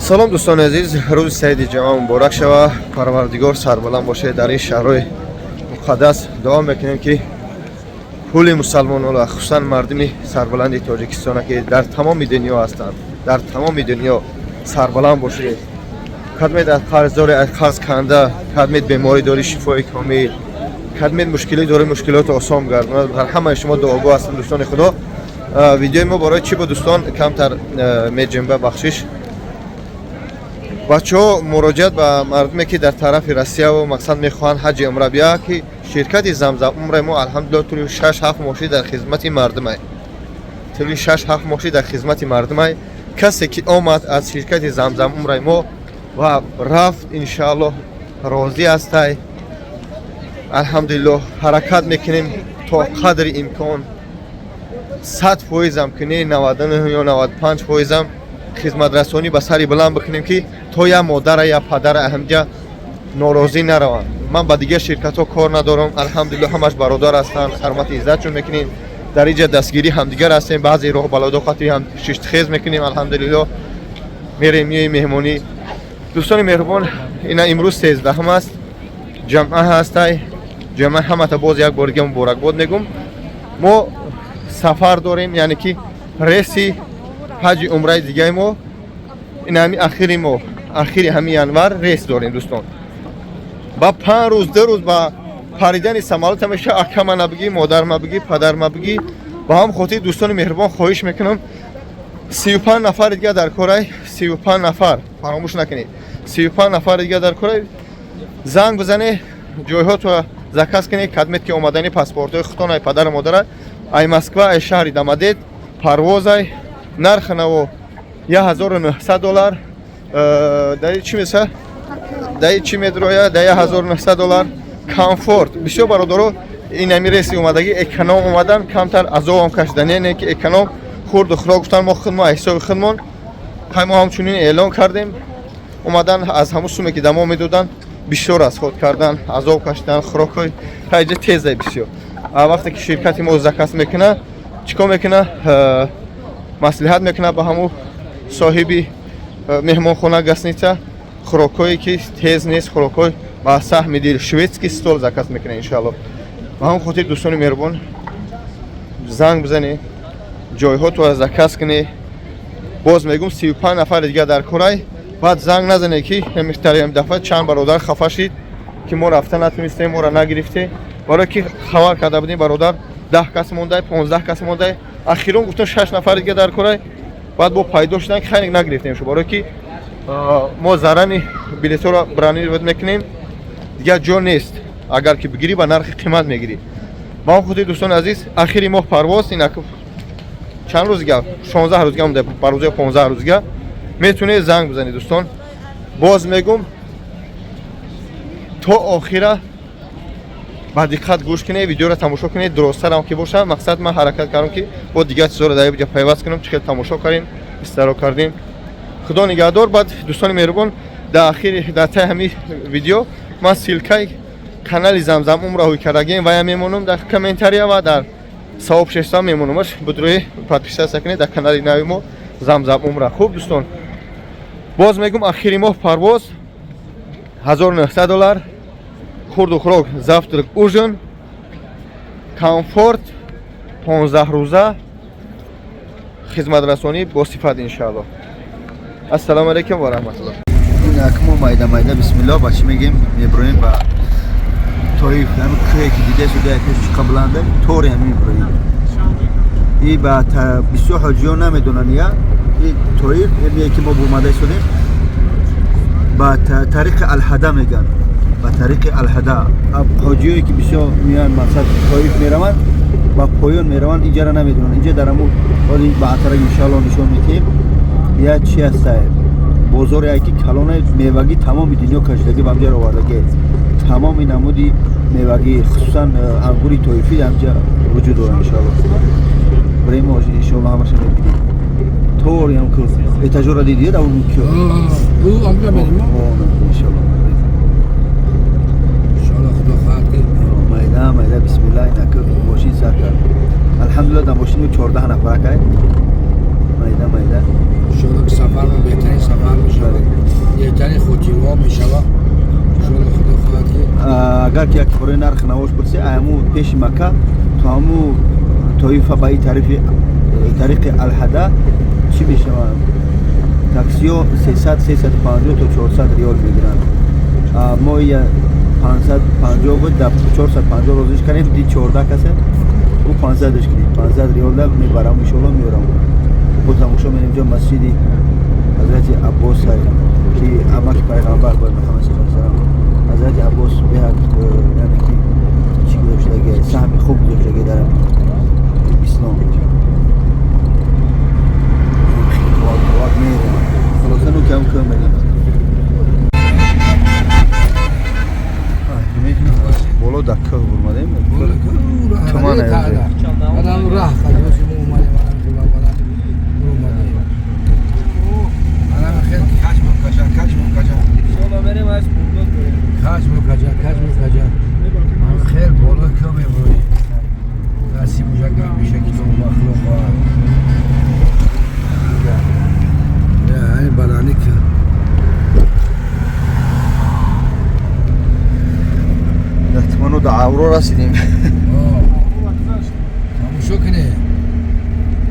Салом, дӯстони азиз, рӯзи саиди ҷамъа муборак шава. Парвардигор сарбаланд бошед. Дар ин шаҳрҳои муқаддас дуо мекунем, ки кулли мусалмононро, хусусан мардуми сарбаланди Тоҷикистона, ки дар тамоми дунё ҳастанд, дар тамоми дунё сарбаланд бошед. Кадмед аз қарздори, аз қарз канда, кадмед беморӣ дори, шифои комил, кадмед мушкилӣ дори, мушкилотро осон гардонад. Бар ҳамаи шумо дуогӯ ҳастам, дӯстони худо. Видеои мо барои чӣ буд, дӯстон? Камтар меҷунба, бахшиш. Бачаҳо, муроҷиат ба мардуме, ки дар тарафи Россияву мақсад мехоҳанд ҳаҷи умра бия, ки ширкати Замзам Умраи мо, алҳамдулилла, тӯли 6-7 моҳ дар хизмати мардумай, тӯли 6-7 моҳ дар хизмати мардумай. Касе ки омад аз ширкати Замзам Умраи мо ва рафт, иншааллоҳ, розӣ ҳастай. Алҳамдулиллоҳ, ҳаракат мекунем то қадри имкон, 100%-ам ки не, 99 ё 95%-ам хизматрасонӣ ба сари баланд бикунем, ки то я модара, я падара ҳамҷа норозӣ нараванд. Ман ба дигар ширкатҳо кор надорам. Алҳамдулилло, ҳамаш бародар ҳастанд, ҳурмати иззатшон мекунем. Дар инҷа дастгирӣ ҳамдигар ҳастем, баъзе роҳбаладо қати ҳам шиштхез мекунем. Алҳамдулилло, мерем, миёем меҳмонӣ. Дӯстони меҳрубон, ина имрӯз 13-ҳам аст, ҷамъа ҳастай. Ҷамъа ҳамата боз як бор дига муборакбод мегум. Мо сафар дорем, яъне ки рейси ҳаҷи умраи дигаи мо ин ҳами ахири моҳ, ахири ҳами январ рейс дорем, дӯстон. Ба 5 рӯз, 2 рӯз ба паридани самолёта меша. Акама набигӣ, модарма бигӣ, падарма бигӣ. Ба ҳам хотир, дӯстони меҳрубон, хоҳиш мекунам, 35 нафари дига дар корай, 35 нафар, фаромӯш накунед, 35 нафари дига дар корай. Занг бизане, ҷойҳото заказ кунед. Кадмед ки омадани, паспортҳои худтон, ай падару модара. Ай Москва, ай шаҳри Дамадед парвозай. Нархи наво 1900 доллар. Дар чӣ меса, дар чӣ медроя, дар 1900 доллар комфорт. Бисёр бародаро ин ами рейси омадагӣ эконом омадан, камтар азобам кашидан, яъне ки эконом хурду хӯрок гуфтан, мо худмо аз ҳисоби худмон. Хай, мо ҳамчунин эълон кардем. Омадан, аз ҳамун суме, ки дамо медодан, бисёр аз худ кардан, азоб кашидан. Хӯрокҳои хайҷа тезай бисёр. Вақте ки ширкати мо заказ мекуна, чӣ кор мекуна? Маслиҳат мекуна ба ҳамун соҳиби меҳмонхона, гостиница, хӯрокҳое ки тез нест, хӯрокҳои ба саҳми дил, шведский стол заказ мекуна, иншаалло. Ба ҳамон хотир, дӯстони меҳрубон, занг бизанед, ҷойҳотро заказ кунед. Боз мегум, 35 нафари дига дар корай. Баъд занг назанед, ки ҳамин дафъа чанд бародар хафа шид, ки мо рафта натунистем, моро нагирифте. Барое ки хабар карда будем, бародар, 10 кас мондай, 15 кас мондай. Ахирон гуфтам, шаш нафари дига дар корай. Баъд бо пайдо шудан, ки хайр, нагирифтем шу, барое ки мо зарани билетҳоро бронировать мекунем, дигар ҷо нест. Агар ки бигирӣ, ба нархи қимат мегирӣ. Ба он хотир, дӯстони азиз, ахири моҳ парвоз. Инак чанд рӯз дига, 16 рӯз дига монда, парвози 15 рӯз дига. Метавонед занг бизанед, дӯстон. Боз мегум, то охира ба диққат гӯш кунед, видеоро тамошо кунед, дуросттарам ки боша. Мақсад, ман ҳаракат кардам, ки бо дигар чизоро дар ҷа пайваст кунам, чӣ хел тамошо кардем, истироҳ кардем. Худо нигаҳдор. Баъд, дӯстони меҳрубон, дар ахири, дар таи ҳамин видео ман ссылкаи канали Замзам Умра ҳуй кардагем, вая мемонам дар комментария ва дар сообщества мемонамаш. Будрои подписаться кунед дар канали нави мо, Замзам Умра. Хуб, дӯстон, боз мегум, ахири моҳ парвоз, 1900 доллар, хурду хӯрок, завтрак, ужин, комфорт, 15 рӯза хизматрасонӣ бо сифат, иншаалло. Ассалому алайкум ва раҳматуллоҳ. Ин акмо майда майда, бисмилло, ба чӣ мегем, меброем ба Тоиф. Ҳами кӯе ки дида шуда, якеш чӣ баланда, тори ҳами меброем. И ба бисёр ҳоҷиён намедонанд, я и Тоиф эмие ки мо бомада истодем, ба тариқи Алҳада меган, ба тариқи Алҳада. Ҳоҷиёе ки бисёр меянд, мақсад, Тоиф мераванд, ба поён мераванд, инҷара намедонанд. Инҷа дар ҳаму ҳози баъдтарак, иншоалло, нишон медиҳем. Я чи ҳастае, бозоре ки калоне, мевагӣ тамоми дунё кашидагӣ ба ҳамҷа овардагӣ. Тамоми намуди мевагӣ, хусусан ангури тоифӣ ҳамҷа вуҷуд дорад. Иншоалло, барои мо, иншоалло, ҳамаша мебинем. Тори ҳам ку этажора дидӣ, дар он ку. Амҷа мерем. Иншоалло. Иншоалло, худо хоҳад ки. Майда майда, бисмилла. Инак мошин сар кард, алҳамдулилла. Дар мошини 14 нафара кай, майда майда. Иншоалло ки сафар мо беҳтарин сафар мешавад. Савоб мешава. Иншоалло Худо хоҳад ки Агар ки як барои нарх навош пурсӣ, ҳаму пеши Макка то ҳаму Тоифа ба ин тарафи тариқи Алҳада чӣ мешавад? Таксиҳо 300, 350 то 400 риёл мегиранд. Мо 550 буд, дар 450 розиш кардем, ди 14 каса ӯ 500 кунем, 500 риёл да мебарам, иншоалло меорам. Бо тамошо мерем ҷо масҷиди ҳазрати Аббос, ки амаки пайғамбар буд Муҳаммад саллаллоҳу алайҳи васаллам. Ҳазрати Аббос беҳад, яъне ки чӣ гузоштаги, саҳми хуб гузоштаги дар ислом. Мерем, хулоса, ну кам кам мерем. Боло дар кӯҳ бурмадем. Туман. Адам раҳ қадоси мо омадем, анам хела омадем. Анам хел кашмо каҷа, кашмо каҷа. Кашмо каҷа, кашмо каҷа. Анам хел боло кӯ мебурем. Насиб бошад, гап меша ки то махлуқ хоҳад. Яъне баландӣ ки Туману да Авро расидем. Тамошо кунед.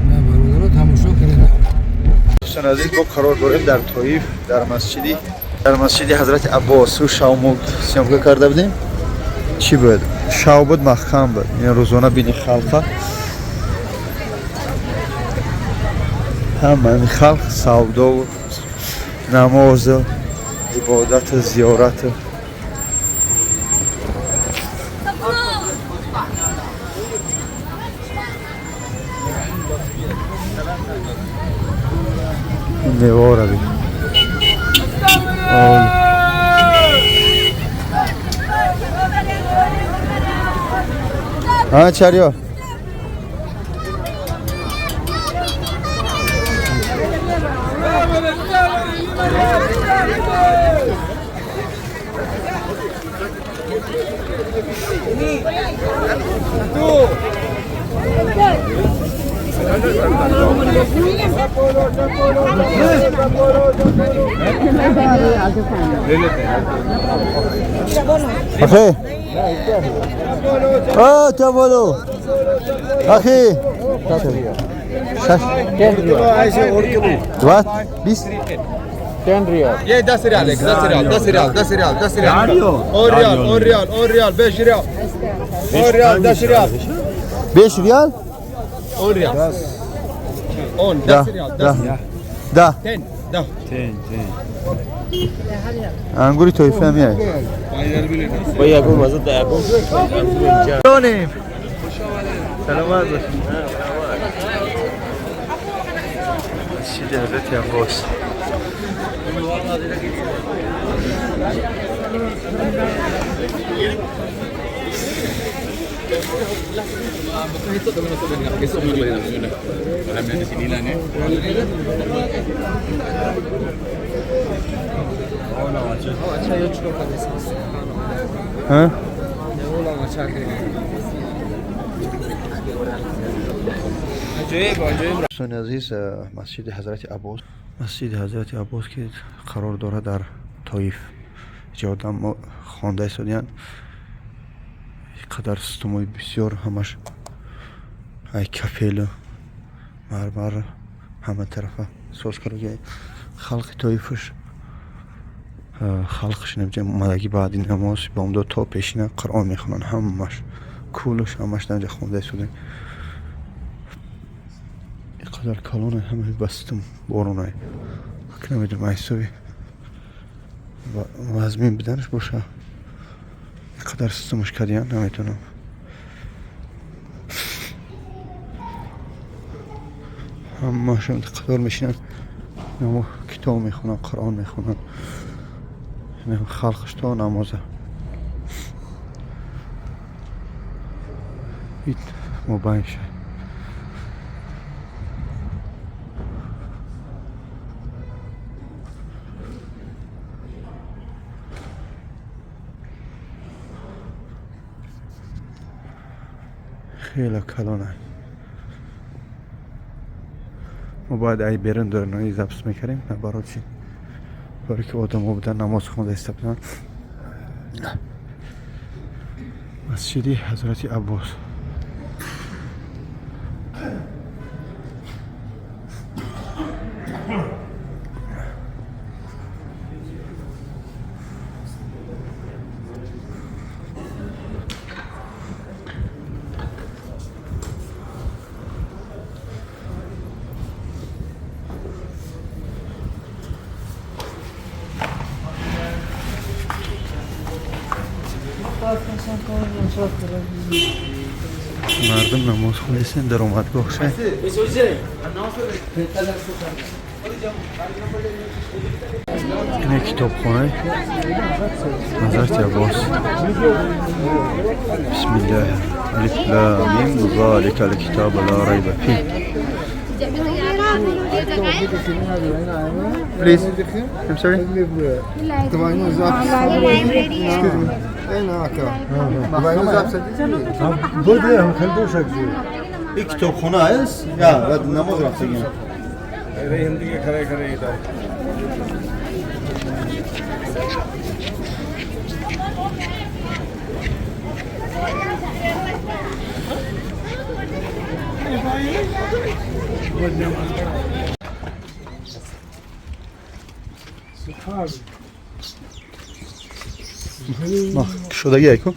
На бародаро, тамошо кунед. Дӯстон азиз, мо қарор дорем дар Тоиф, дар масҷиди ҳазрати Аббос. Ӯ шав мо съёмка карда будем. Чӣ буд? Шав буд, маҳкам буд. Ин рӯзона бини халқа. Ҳама ин халқ савдову намозу ибодату зиёрату. Мевора бин. А, чарё. أخي تفضلوا أخي. شش دوات 20. ये 10 रियाल, एक 10 रियाल, 10 रियाल, 10 रियाल, 10 रियाल, और रियाल, और रियाल, और रियाल, 20 रियाल, और रियाल, 10 रियाल. 5 रियाल. और रियाल, on 10 रियाल, 10. Да. 10, 10. Ангури Тоифа ҳам яй. Донем. Саломат бош. Масҷиди ҳазрати Аббос. ҳа? Дӯстони азиз, масҷиди ҳазрати Аббос, масҷиди ҳазрати Аббос, ки қарор дорад дар Тоиф. Иҷа одам хонда истодиянд. Қадар сутумои бисёр, ҳамаш ай кафелу мармар, ҳама тарафа соз карда. Халқи Тоифаш, халқаш намҷа омадагӣ баъди намоз бомдод то пешина Қуръон мехонанд, ҳамаш кулуш, ҳамаш намҷа хонда истодем. Қадар калона, ҳамаи бастум боронай. Ак намедонам, ҳисоби вазмин биданаш боша, қадар сутумаш кардиян, намедонам. Ҳамаашон қатор мешинанд, китоб мехонанд, Қуръон мехонанд. Халқаш то намоза. Ит мобайн ша. Хеле калона. Мо бояд ай берун дорнои запис мекардем, на барои чи. Барои ки одамо будан, намоз хонда иста буданд. Масҷиди Ҳазрати Аббос. Мардум намоз хондаистанд, даромадгоҳ ша. Ина китобхонаи Ҳазрати Аббос. Бисмиллаҳ. Алиф лам мим залика алкитабу ла райба фих. Please. I'm sorry. Ин китобхона аст? Я, намоз рафтагиам. Кушодаги айку.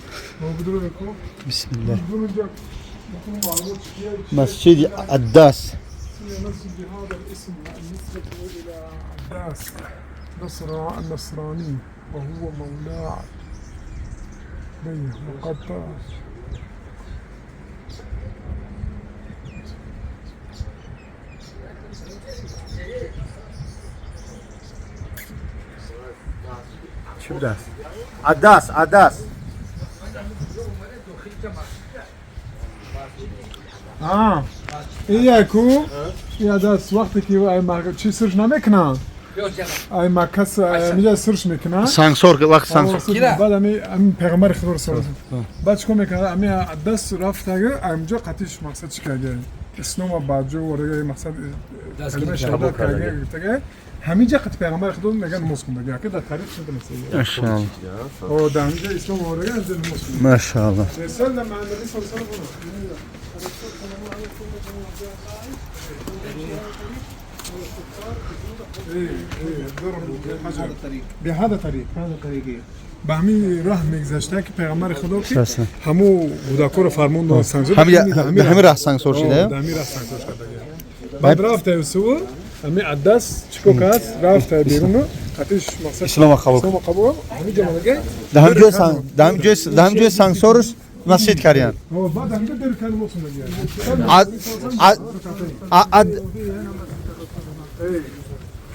Бисмиллаҳ. Масҷиди Аддас. مسجد بهذا الاسم نسبته إلى عباس نصر النصراني، وهو مولاه بيه، وقد Чӣ будааст? Аддас, Аддас. إياكو يا داس وقتی که ای ما چی سرش نمیکنن، ای ما کس میجا سرش میکنن. سانسور وقت سانسور. بعد امی پیغمبر خدا رسول بعد چیکار میکنه؟ امی دست رفت اگه امجا قطیش مقصد چی کرده؟ اسلام باجو ورگه مقصد کلمه شهادت کرده گفته همینجا قط پیغمبر خدا میگن نماز خونده که در تاریخ شده مثلا. ماشاءالله. او در همینجا اسلام ورگه از نماز خونده. ماشاءالله. سلم علی النبی صلی الله علیه و سلم. به هذا طریق به همین راه میگذشته که پیغمبر خدا که همو بوداکو رو فرمون داد سانسور. همین راه سانسور شده. همین راه سانسور شده. بعد رفته سو همین عدس چیکو کاس رفته بیرون قطیش مقصد اسلام قبول. اسلام قبول همین جمله. ده هم جای سانسورش مسجد کردن. بعد همین در کلمه دیگه.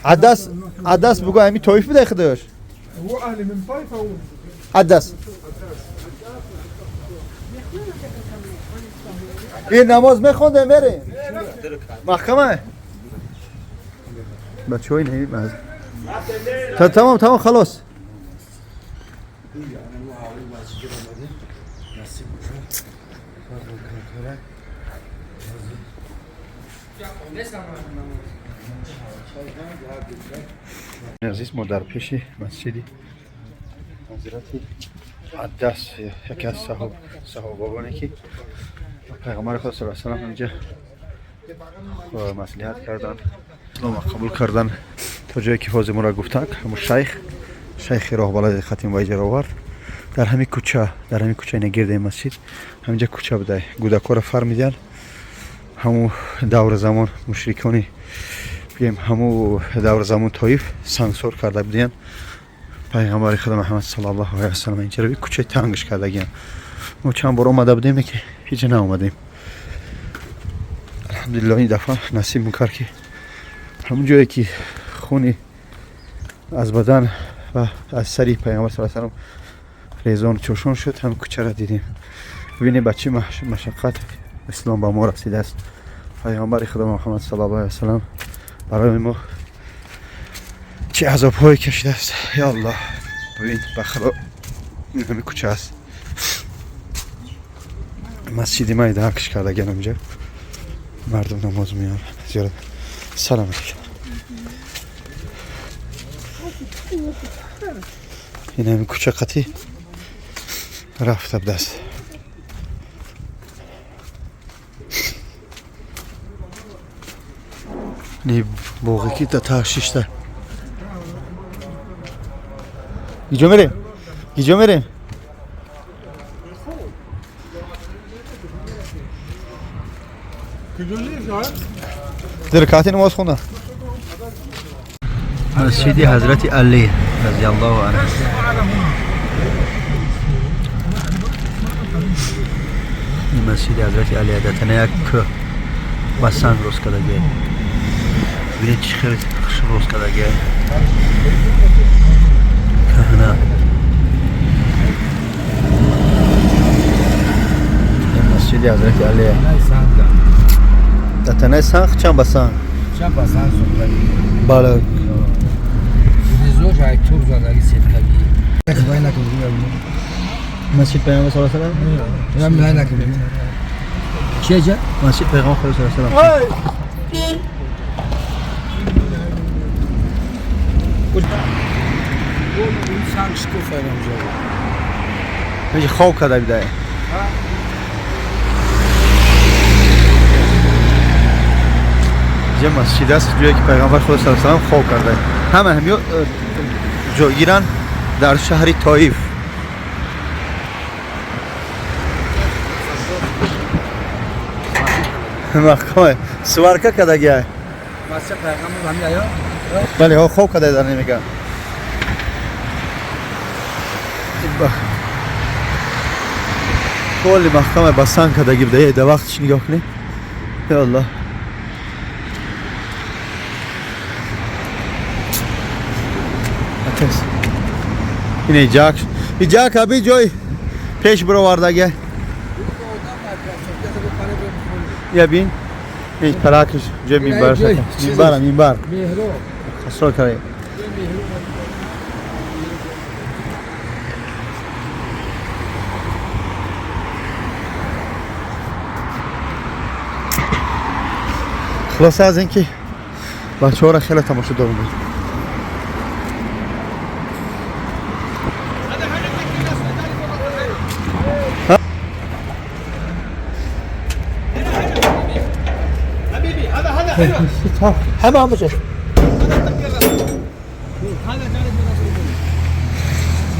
عدس عدس بگو همین طایف بوده خودش. هو اهل من طایفه و عدس. این نماز میخونده میره محکمه. بچه‌ها این تمام تمام خلاص. عزیز ما در پیش مسجد حضرت عدس، یکی از صحابگانی که پیغمبر خدا صلی الله علیه و سلم اینجا مصلحت کردن، اسلام قبول کردن. تا جایی که حاضر ما را گفتن همون شیخ راه بالای ختم و اجرا آورد. در همین کوچه، در همین کوچه اینا گرد مسجد همینجا کوچه بوده. گودکا را فرمیدن همون دور زمان مشرکانی بگیم همون دور زمان طایف سانسور کرده بودن پیغمبر خدا محمد صلی الله علیه و سلم. اینجا رو کوچه تنگش کرده بودن. ما چند بار اومده بودیم که هیچ نامدیم. الحمدلله این دفعه نصیب میکرد که همون جایی که خونی از بدن و از سری پیغمبر صلی الله علیه و سلم ریزان چوشون شد، هم کوچه را دیدیم. ببینید بچه مشقت اسلام به ما رسیده است. پیغمبر خدا محمد صلی الله علیه و سلم برای ما چه عذاب های کشیده است. یا الله ببین بخدا این همه کوچه است. مسجد ما درکش کرده گنم اینجا مردم نماز میان زیارت. سلام علیکم. Ин ҳамин кӯча қатӣ рафта будаст. Не боғе ки та шишта. Иҷо мерем? Иҷо мерем? Ракати намоз хонда. Масҷиди Ҳазрати Алӣ разияллоҳу анҳу. Ин масҷиди Ҳазрати Алӣ дар як кӯҳ ба санг рост кардагиа. Бинед чӣ хеле хушм рост кардагиа. Кӯҳна. Ин масҷиди Ҳазрати Алӣ. Дар танаи санг чанд ба санг? Чанд ба санг сохтагӣ? Бале. Зош ай тур задагӣ сеткагӣ. Масҷид Пайғамбар саллаллоҳу алайҳи васаллам? Чия ҷа? Масҷид Пайғамбар саллаллоҳу алайҳи васаллам. Санг шикуфа инҷо. Меҷи хоб карда бидае. Инҷа масҷид аст, ҷое ки Пайғамбар Худо саллаллоҳу алайҳи васаллам хоб карда. Ҳама ҳамиё ҷойгиранд дар шаҳри Тоиф. Маҳкама сварка кардагиа. Масҷид Пайғамбар ҳамин аё? Бале, ҳо хоб карда дар намеган. Коли маҳкама ба санг кардаги буда. Дар вақтиш нигоҳ кунед. Ё Аллоҳ. Атес. Ин иҷак. Иҷак аби ҷой пеш баровардагия. Я бин. Ин паракш ҷой минбар. Минбар, минбар. Хасро карда. Хулоса аз ин ки бачаҳоро хеле тамошо дорум.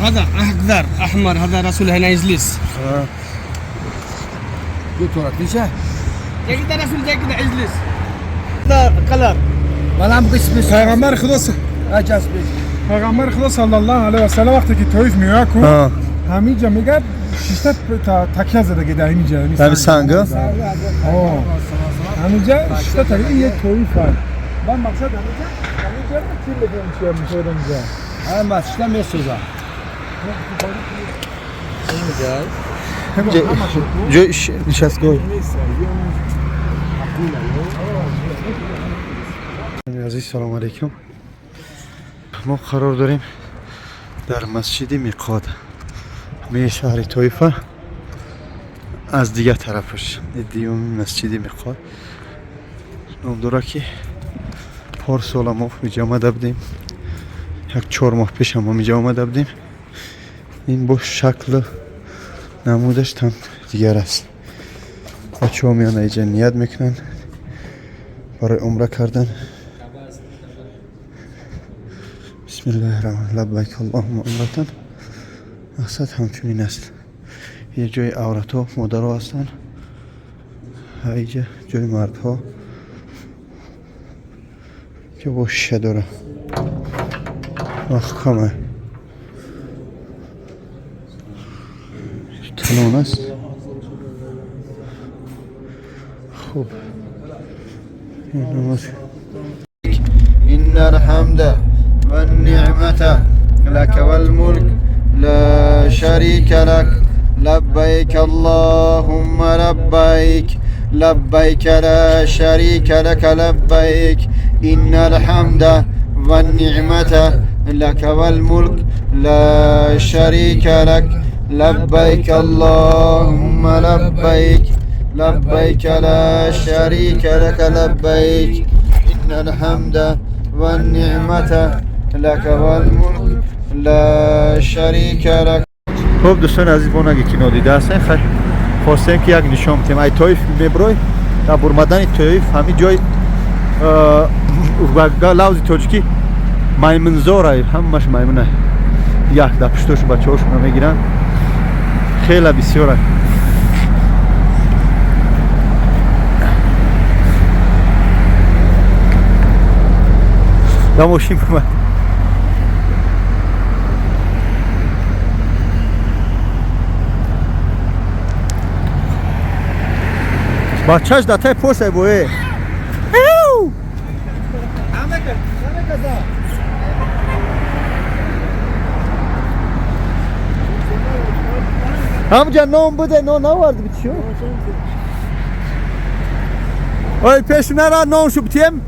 هذا اخضر احمر هذا رسول هنا يجلس. دو تورات ليش؟ كده رسول جاي كده يجلس. هذا كلر. منم قسم پیغمبر خدا پیغمبر خدا صلی الله علیه و سلم وقتی که طایف میاد کو همینجا میگه شش تا تکیه زده در همینجا همین سنگ همینجا شش تا تکیه یک طایف هست. من مقصد همینجا کی میگم چی میشه اینجا هم مسجد میسوزه. جای نشستگاه. عزیز سلام علیکم. ما قرار داریم در مسجد میقات می شهر طایفه از دیگر طرفش دیوم مسجد میقات نام داره که پارسال ما اینجا آمده بودیم، یک 4 ماه پیش هم اینجا آمده بودیم. این با شکل نمودش تم دیگر است. بچه ها میان اینجا نیت میکنن برای عمره کردن. بسم الله الرحمن لبیک اللهم عمرتن. مقصد همچنین است. یه جای عورت ها مادرها هستن، اینجا جای مردها که با شیشه داره. محکمه تنان است. خوب إن الحمد والنعمة لك والملك لا شريك لك لبيك اللهم لبيك لبيك لا شريك لك لبيك إن الحمد والنعمة لك والملك لا شريك لك لبيك اللهم لبيك لبيك لا شريك لك لبيك إن الحمد والنعمة لك والملك لا شريك لك. Хуб, дӯстони азиз, бо наги кино дида ҳастем. Хай, хостем ки як нишон битем. Ай Тоиф меброй, дар бурмадани Тоиф ҳамин ҷой ба лавзи тоҷикӣ маймунзор, ай ҳамаш маймуна, як дар пуштошу бачаҳошона мегиранд, хела бисёра. Дар мошин бумад. Бачаш дар тай порсай бое. Ҳамҷа нон буде, нон наварди бичиё? Ой, пеш нара, нон шу битем.